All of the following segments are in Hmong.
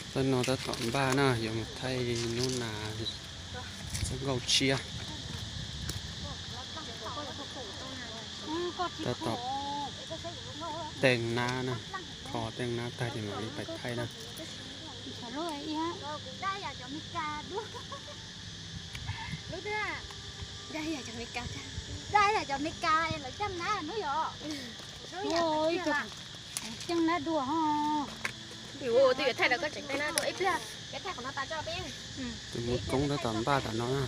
Txoj no tab tom npaj na, yuav mus thaij nub nas txoj nkauj tshiab. Tab tom teej nab na, kho teej nab tag ces mam li pais thaij na. Cov Meskas lawv coj nab hnub yom. Coj nab dua. Twb yuav thaij rau koj tseem thaij nab dua ib pliag, yuav thaij qhov no tas tso peb. Tus muam koob tab tom npaj tas no na.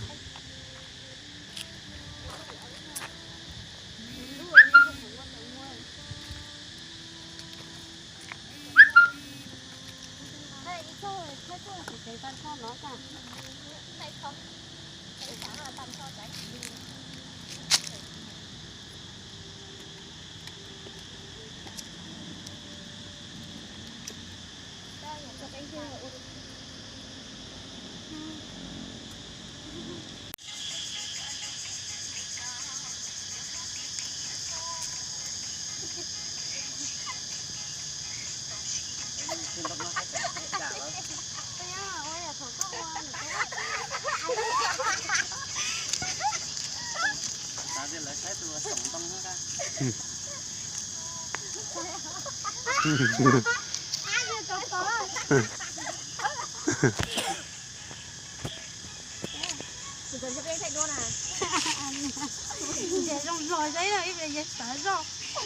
Ces zoo zog saib ib pliag yeej xav zoj,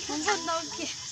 kuv npaj ntau kiag.